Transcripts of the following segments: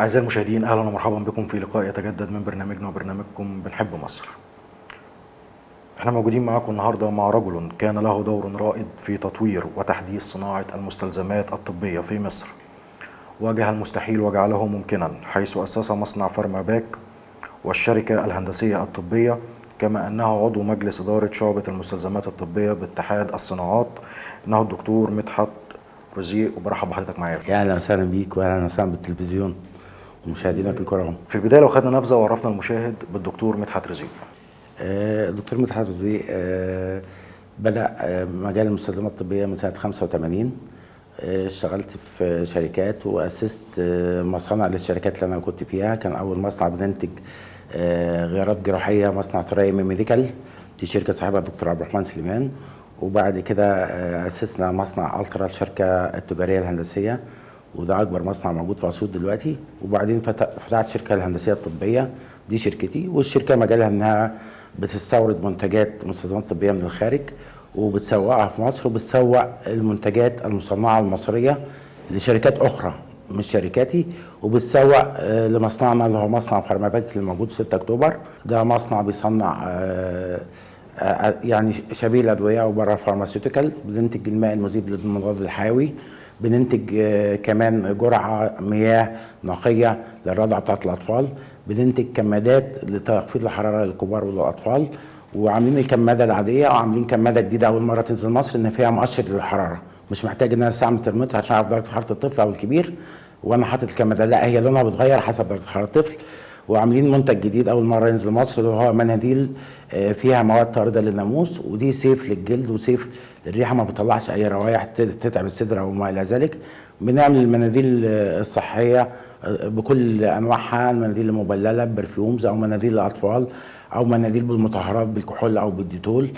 أعزائي المشاهدين، أهلا ومرحبا بكم في لقاء يتجدد من برنامجنا وبرنامجكم بنحب مصر. احنا موجودين معاكم النهارده مع رجل كان له دور رائد في تطوير وتحديث صناعة المستلزمات الطبية في مصر. واجه المستحيل وجعله ممكنا، حيث أسس مصنع فارماباك والشركة الهندسية الطبية، كما أنه عضو مجلس إدارة شعبة المستلزمات الطبية باتحاد الصناعات. إنه الدكتور مدحت رزيق، وبرحب بحضرتك معايا. يا اهلا وسهلا بيك، واهلا وسهلا بالتلفزيون ومشاهدينك الكرام. في البداية لو خدنا نبذة وعرفنا المشاهد بالدكتور مدحت رزيق. الدكتور مدحت رزيق بدأ مجال المستلزمات الطبية من سنة 85. اشتغلت في شركات وأسست مصانع للشركات اللي أنا كنت فيها. كان أول مصنع بننتج غيارات جراحية، مصنع ترايم ميديكال، دي شركة صاحبها الدكتور عبد الرحمن سليمان. وبعد كده أسسنا مصنع ألترا، الشركة التجارية الهندسية، وده أكبر مصنع موجود في أسيوط دلوقتي. وبعدين فتحت شركة الهندسية الطبية، دي شركتي. والشركة مجالها إنها بتستورد منتجات مستلزمات طبية من الخارج وبتسوقها في مصر، وبتسوق المنتجات المصنعة المصرية لشركات أخرى مش شركاتي، وبتسوق لمصنعنا اللي هو مصنع فارماباك اللي موجود في 6 أكتوبر. ده مصنع بيصنع يعني شبيه الأدوية وبره pharmaceutical. بننتج الماء المذيب للمضاد الحيوي، بننتج كمان جرعة مياه نقية للرضعة بتاعت الأطفال، بننتج كمادات لتخفيض الحرارة للكبار وللأطفال، وعاملين الكمادة العادية وعاملين كمادة جديدة أول مرة تنزل مصر إن فيها مؤشر للحرارة، مش محتاج إن أنا أستعمل ترمومتر عشان أعرف درجة حرارة الطفل أو الكبير وأنا حاطط الكمادة، لا هي لونها بتغير حسب درجة حرارة الطفل. وعاملين منتج جديد أول مرة ينزل مصر اللي هو مناديل فيها مواد طاردة للناموس، ودي safe للجلد و safe للريحة، ما بتطلعش أي روايح تتعب الصدر أو ما إلى ذلك. بنعمل المناديل الصحية بكل أنواعها، المناديل المبللة ب perfumes أو مناديل الأطفال أو مناديل بالمطهرات بالكحول أو بالديتول.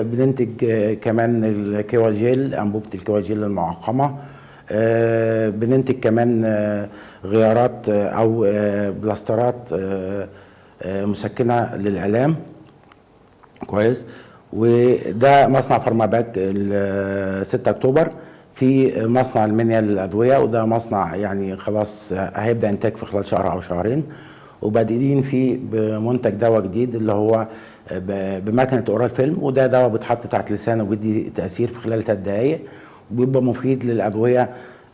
بننتج كمان الكواجيل، أنبوبة الكواجيل المعقمة. بننتج كمان غيارات أو بلاسترات مسكنة للآلام. كويس. وده مصنع فارماباك 6 أكتوبر. في مصنع المنيا للأدوية، وده مصنع يعني خلاص هيبدأ إنتاج في خلال شهر أو شهرين، وبادئين فيه بمنتج دواء جديد اللي هو بمكنة oral film، وده دواء بيتحط تحت لسانه وبيدي تأثير في خلال 3 دقايق، وبيبقى مفيد للأدوية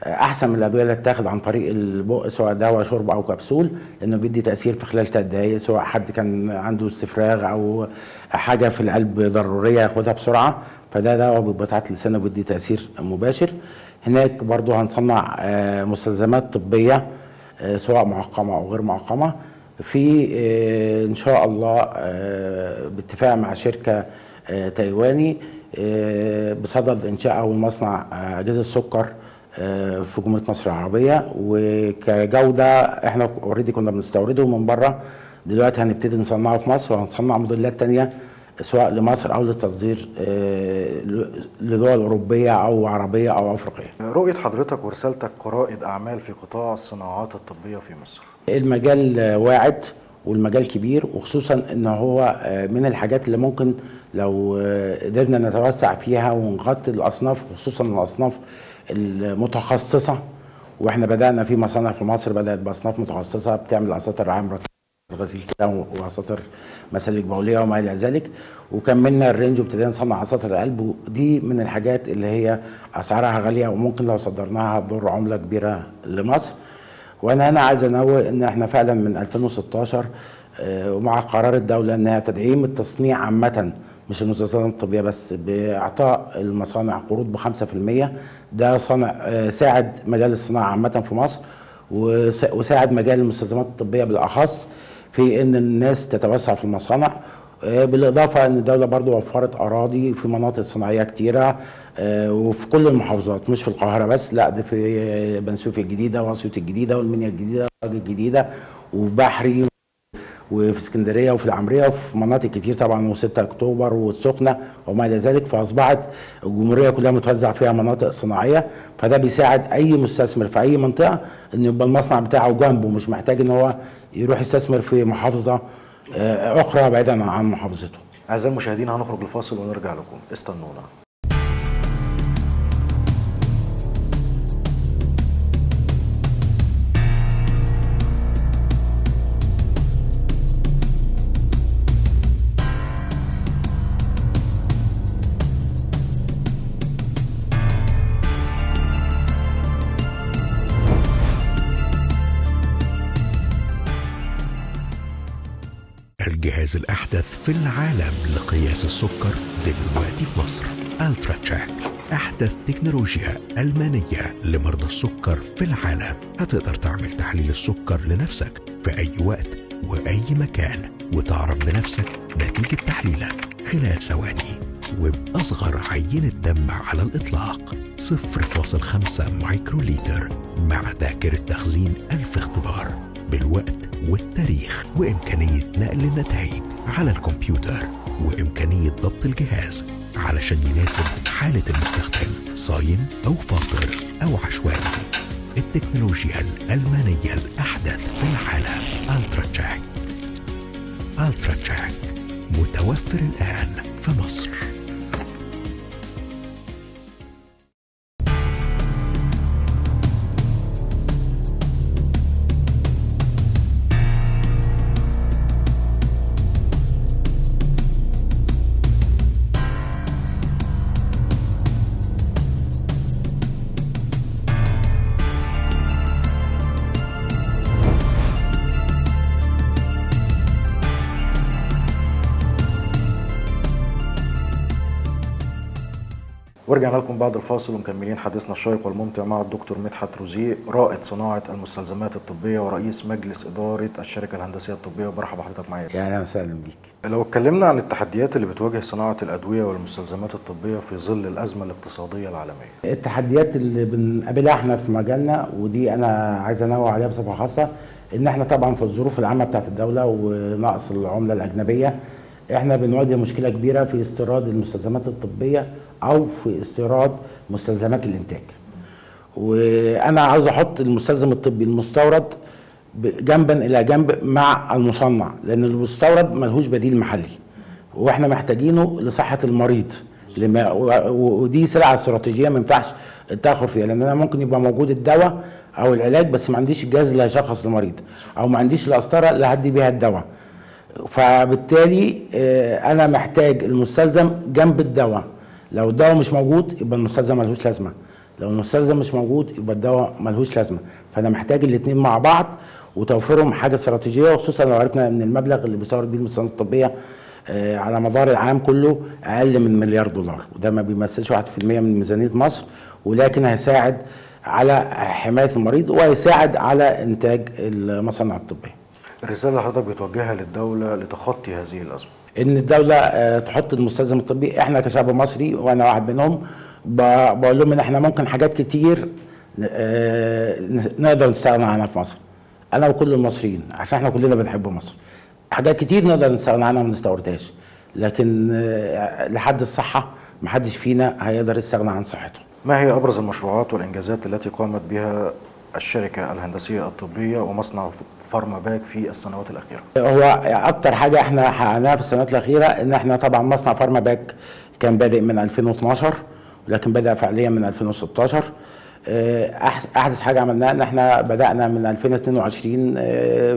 أحسن من الأدوية اللي بتاخد عن طريق البق سواء دواء شرب أو كبسول، لأنه بيدي تأثير في خلال 3 دقايق، سواء حد كان عنده استفراغ أو حاجة في القلب ضرورية ياخدها بسرعة، فده دواء بيبقى تحت لسانه وبيدي تأثير مباشر. هناك برضو هنصنع مستلزمات طبية سواء معقمة أو غير معقمة، في إن شاء الله باتفاق مع شركة تايواني بصدد إنشاء أول مصنع أجهزة السكر في جمهورية مصر العربية. وكجودة احنا already كنا بنستورده من بره، دلوقتي هنبتدي نصنعه في مصر، وهنصنع موديلات تانية سواء لمصر أو للتصدير لدول أوروبية أو عربية أو أفريقية. رؤية حضرتك ورسالتك كرائد أعمال في قطاع الصناعات الطبية في مصر. المجال واعد والمجال كبير، وخصوصا ان هو من الحاجات اللي ممكن لو قدرنا نتوسع فيها ونغطي الاصناف، خصوصا الاصناف المتخصصة. واحنا بدانا في مصانع في مصر بدات باصناف متخصصة بتعمل اساطر عامره غسيل كلى واساطر مسالك بوليه وما الى ذلك، وكملنا ال range وابتدينا نصنع اساطر القلب. ودي من الحاجات اللي هي اسعارها غالية وممكن لو صدرناها تضر عمله كبيرة لمصر. وانا هنا عايز انوه ان احنا فعلا من 2016 ومع قرار الدولة انها تدعيم التصنيع عامة مش المستلزمات الطبية بس، باعطاء المصانع قروض ب 5%، ده صنع ساعد مجال الصناعة عامة في مصر، وساعد مجال المستلزمات الطبية بالاخص في ان الناس تتوسع في المصانع. بالاضافة ان الدولة برضو وفرت اراضي في مناطق صناعية كتيرة وفي كل المحافظات، مش في القاهرة بس، لا ده في بني سويف الجديدة واسيوط الجديدة والمنيا الجديدة والوجه الجديدة وبحري وفي اسكندرية وفي العمرية وفي مناطق كتير طبعا، و6 اكتوبر والسخنه وما الى ذلك. فاصبحت الجمهورية كلها متوزع فيها مناطق صناعية، فده بيساعد اي مستثمر في اي منطقة ان يبقى المصنع بتاعه جنبه، مش محتاج ان هو يروح يستثمر في محافظة اخرى بعيدا عن محافظته. اعزائي المشاهدين هنخرج لفاصل ونرجع لكم، استنونا. الجهاز الأحدث في العالم لقياس السكر دلوقتي في مصر. UltraCheck، أحدث تكنولوجيا ألمانية لمرضى السكر في العالم. هتقدر تعمل تحليل السكر لنفسك في أي وقت وأي مكان، وتعرف بنفسك نتيجة تحليلك خلال ثواني، وبأصغر عينة دم على الإطلاق 0.5 مايكروليتر، مع ذاكرة تخزين 1000 اختبار بالوقت والتاريخ، وإمكانية نقل النتائج على الكمبيوتر، وإمكانية ضبط الجهاز علشان يناسب حالة المستخدم، صايم أو فاطر أو عشوائي. التكنولوجيا الألمانية الأحدث في العالم، UltraCheck. UltraCheck متوفر الآن في مصر. ورجعنا لكم بعد الفاصل ومكملين حديثنا الشيق والممتع مع الدكتور مدحت روزيه، رائد صناعة المستلزمات الطبية ورئيس مجلس إدارة الشركة الهندسية الطبية. وبرحب بحضرتك معايا. يا أهلا وسهلا بيك. لو اتكلمنا عن التحديات اللي بتواجه صناعة الأدوية والمستلزمات الطبية في ظل الأزمة الاقتصادية العالمية. التحديات اللي بنقابلها احنا في مجالنا، ودي أنا عايز أنوه عليها بصفة خاصة، إن احنا طبعا في الظروف العامة بتاعت الدولة ونقص العملة الأجنبية، احنا بنواجه مشكلة كبيرة في استيراد المستلزمات الطبية او في استيراد مستلزمات الانتاج. وانا عاوز احط المستلزم الطبي المستورد جنبا الى جنب مع المصنع، لان المستورد ملهوش بديل محلي، واحنا محتاجينه لصحة المريض، ودي سلعة استراتيجية ما ينفعش التاخر فيها، لان انا ممكن يبقى موجود الدواء او العلاج بس ما عنديش الجهاز اللي هيشخص المريض، او ما عنديش القسطرة اللي هدي بيها الدواء. فبالتالي انا محتاج المستلزم جنب الدواء. لو الدواء مش موجود يبقى المستلزم ملهوش لازمه، لو المستلزم مش موجود يبقى الدواء ملهوش لازمه. فانا محتاج الاثنين مع بعض وتوفيرهم حاجة استراتيجية، وخصوصا لو عرفنا ان المبلغ اللي بيستورد بيه المستلزمات الطبية على مدار العام كله اقل من $1 مليار، وده ما بيمثلش 1% من ميزانية مصر، ولكن هيساعد على حماية المريض وهيساعد على انتاج المصانع الطبية. الرسالة اللي حضرتك بتوجهها للدولة لتخطي هذه الأزمة؟ إن الدولة تحط المستلزم الطبي. إحنا كشعب مصري وأنا واحد منهم بقول لهم إن إحنا ممكن حاجات كتير نقدر نستغنى عنها في مصر، أنا وكل المصريين، عشان إحنا كلنا بنحب مصر. حاجات كتير نقدر نستغنى عنها وما نستوردهاش، لكن لحد الصحة محدش فينا هيقدر يستغنى عن صحته. ما هي أبرز المشروعات والإنجازات التي قامت بها الشركة الهندسية الطبية ومصنع فارما باك في السنوات الأخيرة؟ هو أكتر حاجة احنا حققناها في السنوات الأخيرة إن احنا طبعا مصنع فارما باك كان بادئ من 2012، ولكن بدأ فعليا من 2016. أحدث حاجة عملناها إن احنا بدأنا من 2022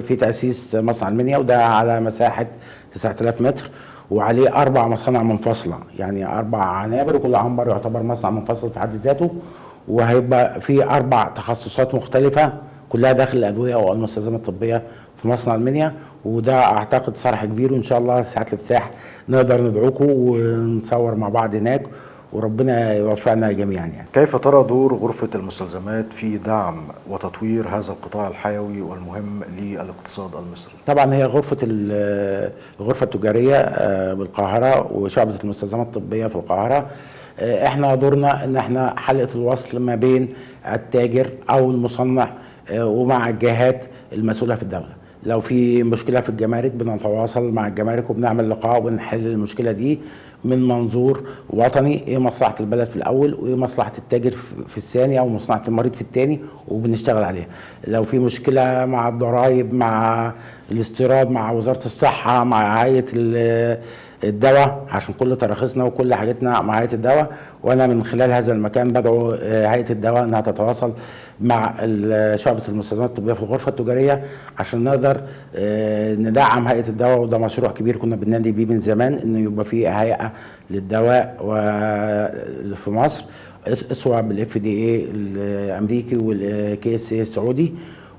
في تأسيس مصنع المنيا، وده على مساحة 9000 متر، وعليه 4 مصانع منفصلة، يعني 4 عنابر، وكل عنبر يعتبر مصنع منفصل في حد ذاته، وهيبقى في 4 تخصصات مختلفة كلها داخل الأدوية والمستلزمات الطبية في مصنع المنيا. وده أعتقد صرح كبير، وإن شاء الله ساعة الافتتاح نقدر ندعوكم ونصور مع بعض هناك، وربنا يوفقنا جميعا. يعني كيف ترى دور غرفة المستلزمات في دعم وتطوير هذا القطاع الحيوي والمهم للاقتصاد المصري؟ طبعا هي الغرفة التجارية بالقاهرة وشعبة المستلزمات الطبية في القاهرة، احنا دورنا ان احنا حلقة الوصل ما بين التاجر او المصنع ومع الجهات المسؤولة في الدولة. لو في مشكلة في الجمارك بنتواصل مع الجمارك وبنعمل لقاء ونحل المشكلة دي من منظور وطني، ايه مصلحة البلد في الاول وايه مصلحة التاجر في الثاني او مصلحة المريض في الثاني، وبنشتغل عليها. لو في مشكلة مع الضرائب، مع الاستيراد، مع وزارة الصحة، مع هيئة الدواء، عشان كل تراخيصنا وكل حاجتنا مع هيئة الدواء. وانا من خلال هذا المكان بدعو هيئة الدواء انها تتواصل مع شعبة المستلزمات الطبية في الغرفة التجارية عشان نقدر ندعم هيئة الدواء. وده مشروع كبير كنا بننادي بيه من زمان، انه يبقى في هيئة للدواء في مصر، اسوة بال FDA الامريكي وال KSA السعودي.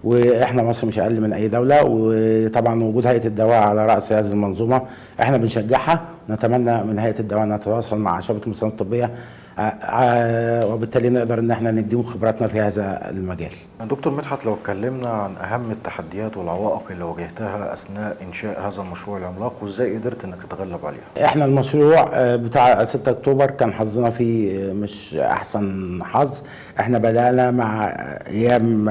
واحنا مصر مش اقل من اي دولة. وطبعا وجود هيئة الدواء على راس هذه المنظومة احنا بنشجعها، ونتمنى من هيئة الدواء انها تتواصل مع شعبه المستلزمات الطبية، وبالتالي نقدر ان احنا نديهم خبراتنا في هذا المجال. دكتور مدحت، لو اتكلمنا عن اهم التحديات والعوائق اللي واجهتها اثناء انشاء هذا المشروع العملاق، وازاي قدرت انك تتغلب عليها؟ احنا المشروع بتاع 6 اكتوبر كان حظنا فيه مش احسن حظ. احنا بدأنا مع ايام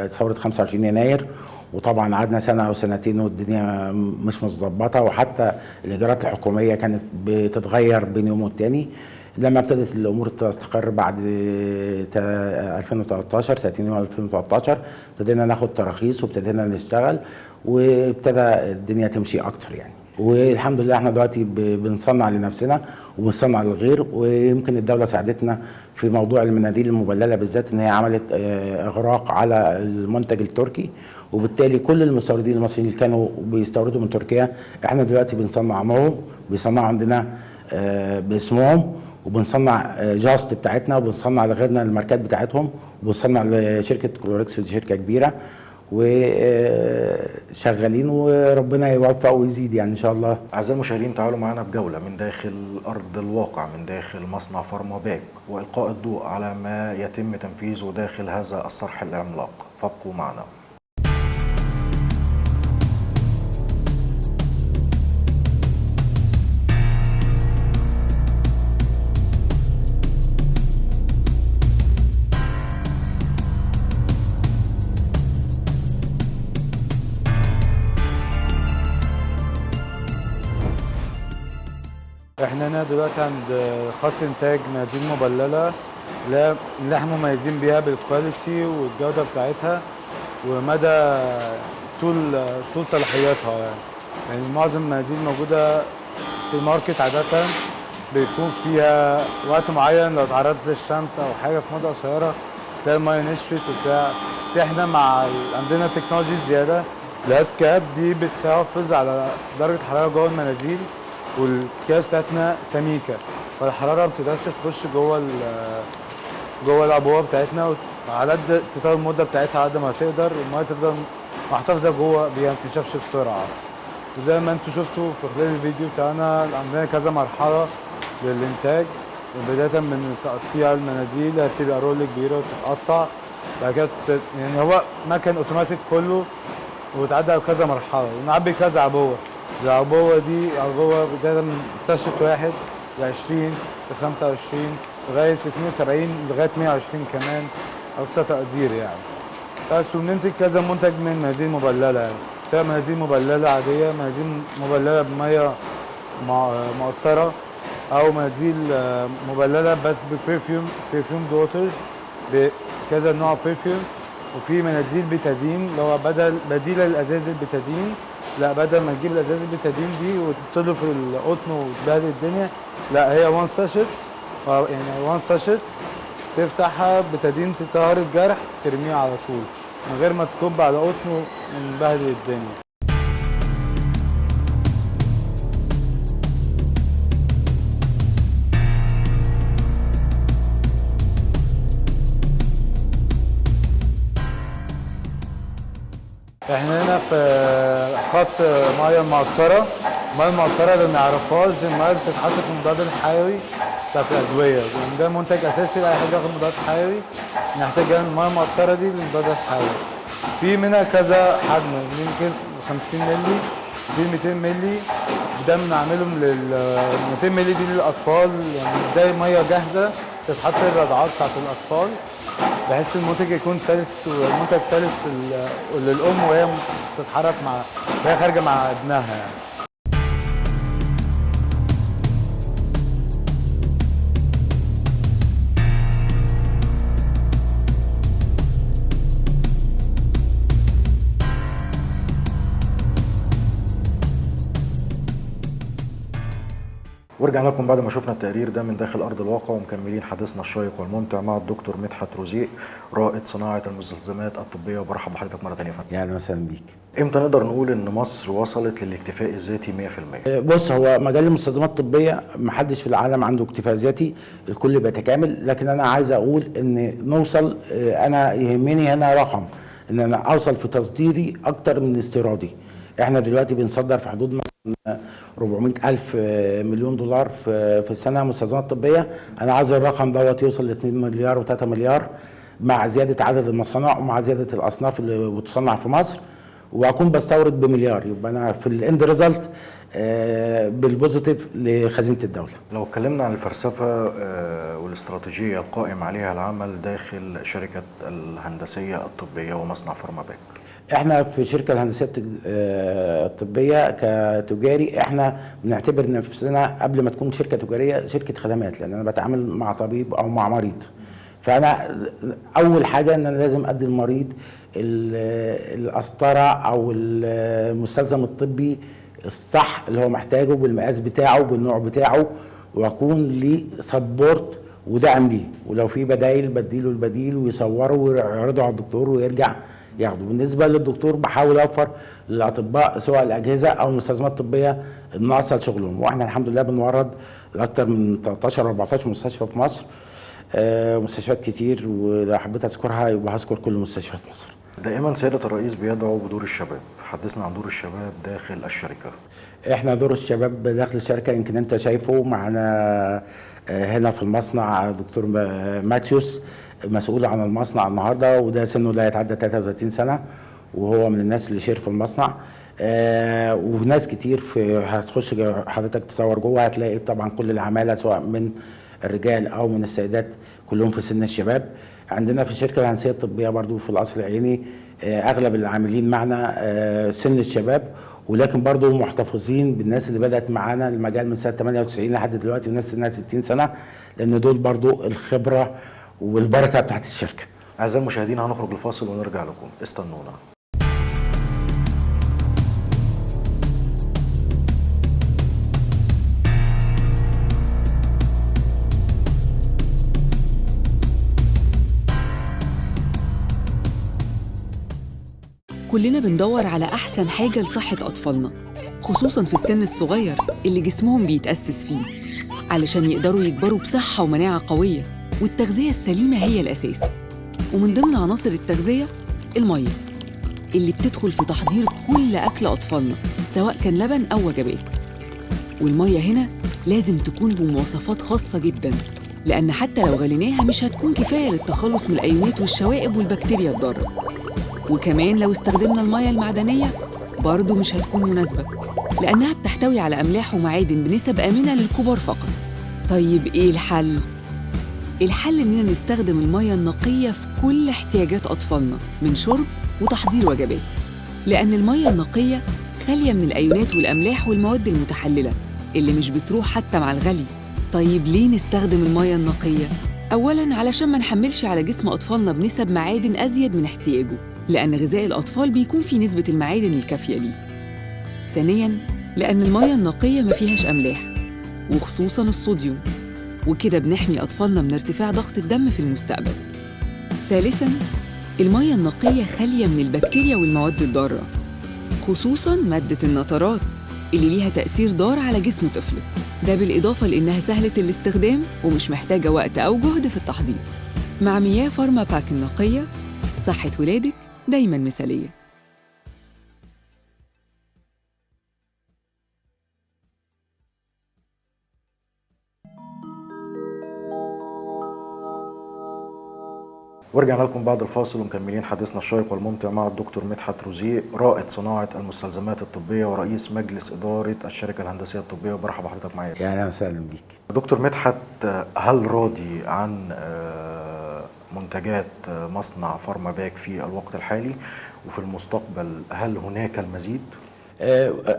ثورة 25 يناير، وطبعا قعدنا سنة او سنتين والدنيا مش متظبطه، وحتى الاجراءات الحكومية كانت بتتغير بين يوم والتاني. لما ابتدت الامور تستقر بعد 2013، 30 يونيو 2013، ابتدينا ناخد تراخيص وابتدينا نشتغل، وابتدى الدنيا تمشي اكتر يعني. والحمد لله احنا دلوقتي بنصنع لنفسنا وبنصنع للغير، ويمكن الدولة ساعدتنا في موضوع المناديل المبلله بالذات، ان هي عملت اغراق على المنتج التركي، وبالتالي كل المستوردين المصريين اللي كانوا بيستوردوا من تركيا احنا دلوقتي بنصنع معهم، بيصنعوا عندنا باسمهم، وبنصنع جاست بتاعتنا، وبنصنع لغيرنا الماركات بتاعتهم، وبنصنع لشركة كلوركس، ودي شركة كبيرة وشغالين، وربنا يوفق ويزيد يعني ان شاء الله. اعزائي المشاهدين، تعالوا معنا بجولة من داخل ارض الواقع، من داخل مصنع فارما باك، والقاء الضوء على ما يتم تنفيذه داخل هذا الصرح العملاق، فابقوا معنا. احنا هنا دلوقتي عند خط انتاج مناديل مبلله اللي احنا مميزين بيها بال quality والجودة بتاعتها ومدى طول صلاحيتها. يعني معظم المناديل الموجودة في ال market عادة بيكون فيها وقت معين، لو اتعرضت للشمس او حاجة في مده قصيرة تلاقي المية نشفت وبتاع. بس احنا مع عندنا technology زيادة، ال heat cap دي بتحافظ على درجه الحرارة جوه المناديل، والأكياس بتاعتنا سميكة فالحراره ما بتقدرش تخش جوه العبوه بتاعتنا، على قد تطول المدة بتاعتها على قد ما تقدر، المية تفضل محتفظة جوه بيها ما تنشفش بسرعة. وزي ما انتم شفتوا في خلال الفيديو بتاعنا عندنا كذا مرحلة للانتاج، بداية من تقطيع المناديل هتبقى roll كبيرة وتتقطع، بعد كده يعني هو مكن اوتوماتيك كله، وتعدي على كذا مرحلة ونعبي كذا عبوة. العبوة دي عبوة بداية من sachet واحد ل 20 ل 25 لغاية 72 لغاية 120 كمان، أقصى تقدير يعني. بس وبننتج كذا منتج من مناديل مبللة، يعني سواء مناديل مبللة عادية، مناديل مبللة بمية مقطرة، أو مناديل مبللة بس ب perfume، perfumed water بكذا نوع perfume. وفي مناديل بتادين اللي هو بديلة للأزاز البتادين، لا بدل ما تجيب الازاز البتادين دي وتطله في القطن وتبهدل الدنيا، لا هي one sachet، يعني one sachet تفتحها بتادين تطهر الجرح ترميه على طول من غير ما تكب على قطن ونبهدل الدنيا. احنا هنا في خط مية المقطره. المية المقطره اللي ما نعرفهاش دي المية اللي بتتحط في المضاد الحيوي بتاعت الادوية، يعني ده منتج اساسي لاي حد ياخد مضاد حيوي نحتاج المية المقطره دي للمضاد الحيوي. في منها كذا حجم، من كيس 50 مللي، في 200 مللي، ده بنعمله لل 200 مللي دي للاطفال، يعني زي مية جاهزة تتحط الرضعات بتاعت الاطفال، بحيث المنتج يكون سلس، والمنتج سلس للام وهي بتتحرك مع وهي خارجه مع ابنها يعني. ورجعنا لكم بعد ما شفنا التقرير ده من داخل ارض الواقع، ومكملين حديثنا الشيق والممتع مع الدكتور مدحت رزيق رائد صناعة المستلزمات الطبية. وبرحب بحضرتك مرة ثانية يا فندم. اهلا وسهلا بيك. امتى نقدر نقول ان مصر وصلت للاكتفاء الذاتي 100%؟ بص، هو مجال المستلزمات الطبية محدش في العالم عنده اكتفاء ذاتي، الكل بيتكامل، لكن انا عايز اقول ان نوصل، انا يهمني هنا رقم، ان انا اوصل في تصديري اكتر من استيرادي. احنا دلوقتي بنصدر في حدود مثلا 400 الف مليون دولار في السنة مستلزمات طبية. انا عاوز الرقم دوت يوصل ل 2 مليار و3 مليار مع زيادة عدد المصانع ومع زيادة الاصناف اللي بتصنع في مصر، واكون بستورد بمليار، يبقى انا في ال end result بال positive لخزينه الدولة. لو اتكلمنا عن الفلسفة والاستراتيجيه القائم عليها العمل داخل شركة الهندسية الطبية ومصنع فارما باك. احنا في شركة الهندسية الطبية كتجاري احنا بنعتبر نفسنا قبل ما تكون شركة تجارية شركة خدمات، لان انا بتعامل مع طبيب او مع مريض. فانا اول حاجة ان انا لازم ادي المريض القسطرة او المستلزم الطبي الصح اللي هو محتاجه بالمقاس بتاعه بالنوع بتاعه، واكون ليه support ودعم ليه، ولو في بدايل بديله البديل ويصوره ويعرضه على الدكتور ويرجع ياخده. بالنسبة للدكتور بحاول اوفر للاطباء سواء الاجهزة او المستلزمات الطبية الناقصة لشغلهم، واحنا الحمد لله بنورد لاكثر من 13 14 مستشفى في مصر، مستشفيات كتير، ولو حبيت اذكرها يبقى هذكر كل مستشفيات مصر. دائما سيادة الرئيس بيدعو بدور الشباب، حدثنا عن دور الشباب داخل الشركة. احنا دور الشباب داخل الشركة يمكن انت شايفه معنا هنا في المصنع دكتور ماتيوس مسؤول عن المصنع النهارده، وده سنة لا يتعدى 33 سنة، وهو من الناس اللي share في المصنع. وناس كتير في هتخش حضرتك تصور جوه هتلاقي طبعا كل العمالة سواء من الرجال او من السيدات كلهم في سن الشباب. عندنا في الشركة الهندسية الطبية برضو في القصر العيني اغلب العاملين معنا سن الشباب، ولكن برضو محتفظين بالناس اللي بدات معانا المجال من سنة 98 لحد دلوقتي، وناس سنها 60 سنة، لان دول برضو الخبرة والبركة بتاعت الشركة. اعزائي المشاهدين هنخرج لفاصل ونرجع لكم، استنونا. كلنا بندور على أحسن حاجة لصحة أطفالنا، خصوصاً في السن الصغير اللي جسمهم بيتأسس فيه، علشان يقدروا يكبروا بصحة ومناعة قوية، والتغذية السليمة هي الأساس. ومن ضمن عناصر التغذية المية، اللي بتدخل في تحضير كل أكل أطفالنا سواء كان لبن أو وجبات. والمية هنا لازم تكون بمواصفات خاصة جداً، لأن حتى لو غليناها مش هتكون كفاية للتخلص من الأيونات والشوائب والبكتيريا الضارة. وكمان لو استخدمنا المية المعدنية برضو مش هتكون مناسبة، لأنها بتحتوي على أملاح ومعادن بنسب آمنة للكبار فقط. طيب إيه الحل؟ الحل إننا نستخدم المية النقية في كل احتياجات أطفالنا من شرب وتحضير وجبات، لأن المية النقية خالية من الأيونات والأملاح والمواد المتحللة اللي مش بتروح حتى مع الغلي. طيب ليه نستخدم المية النقية؟ أولاً علشان ما نحملش على جسم أطفالنا بنسب معادن أزيد من احتياجه، لأن غذاء الأطفال بيكون فيه نسبة المعادن الكافية ليه. ثانياً لأن المية النقية ما فيهاش أملاح، وخصوصاً الصوديوم، وكده بنحمي أطفالنا من ارتفاع ضغط الدم في المستقبل. ثالثاً المية النقية خالية من البكتيريا والمواد الضارة، خصوصاً مادة النترات اللي ليها تأثير ضار على جسم طفلك، ده بالإضافة لإنها سهلة الاستخدام ومش محتاجة وقت أو جهد في التحضير. مع مياه فارما باك النقية، صحة ولادك دايماً مثالية. ورجعنا لكم بعد الفاصل ومكملين حديثنا الشيق والممتع مع الدكتور مدحت رزيق، رائد صناعة المستلزمات الطبية ورئيس مجلس إدارة الشركة الهندسية الطبية. وبرحب بحضرتك معايا. يا أهلا وسهلا بيك. دكتور مدحت، هل راضي عن منتجات مصنع فارما باك في الوقت الحالي، وفي المستقبل هل هناك المزيد؟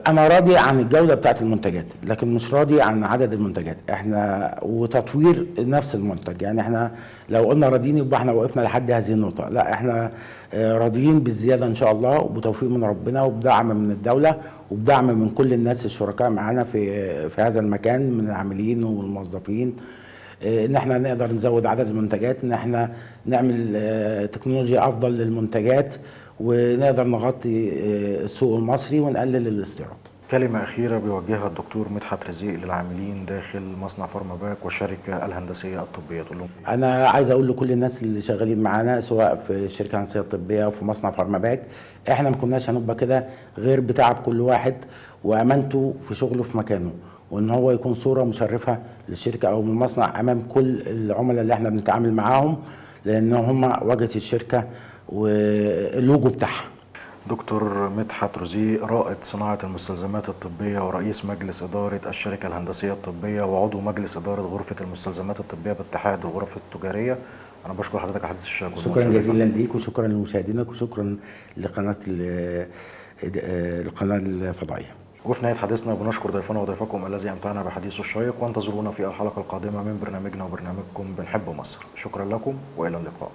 أنا راضي عن الجودة بتاعت المنتجات، لكن مش راضي عن عدد المنتجات. احنا وتطوير نفس المنتج، يعني احنا لو قلنا راضيين يبقى احنا وقفنا لحد هذه النقطة، لا احنا راضيين بالزيادة إن شاء الله، وبتوفيق من ربنا وبدعم من الدولة وبدعم من كل الناس الشركاء معانا في هذا المكان من العاملين والموظفين، ان احنا نقدر نزود عدد المنتجات، ان احنا نعمل تكنولوجيا افضل للمنتجات، ونقدر نغطي السوق المصري ونقلل الاستيراد. كلمة أخيرة بيوجهها الدكتور مدحت رزيق للعاملين داخل مصنع فارماباك والشركة الهندسية الطبية، تقول لهم إيه؟ انا عايز اقول لكل الناس اللي شغالين معانا سواء في الشركة الهندسية الطبية او في مصنع فارماباك، احنا ما كناش هنبقى كده غير بتعب كل واحد وامانته في شغله في مكانه، وان هو يكون صوره مشرفة للشركة او للمصنع امام كل العملاء اللي احنا بنتعامل معاهم، لان هم واجهه الشركة واللوجو بتاعها. دكتور مدحت رزيق، رائد صناعة المستلزمات الطبية ورئيس مجلس إدارة الشركة الهندسية الطبية وعضو مجلس إدارة غرفة المستلزمات الطبية باتحاد الغرف التجارية، أنا بشكر حضرتك على حديث الشركة. شكرا جزيلا ليك، وشكرا لمشاهدينك، وشكرا لقناه القناة الفضائية. وفي نهاية حديثنا بنشكر ضيفنا وضيفكم الذي أمتعنا بحديثه الشيق، وانتظرونا في الحلقة القادمة من برنامجنا وبرنامجكم بنحب مصر. شكرا لكم وإلى اللقاء.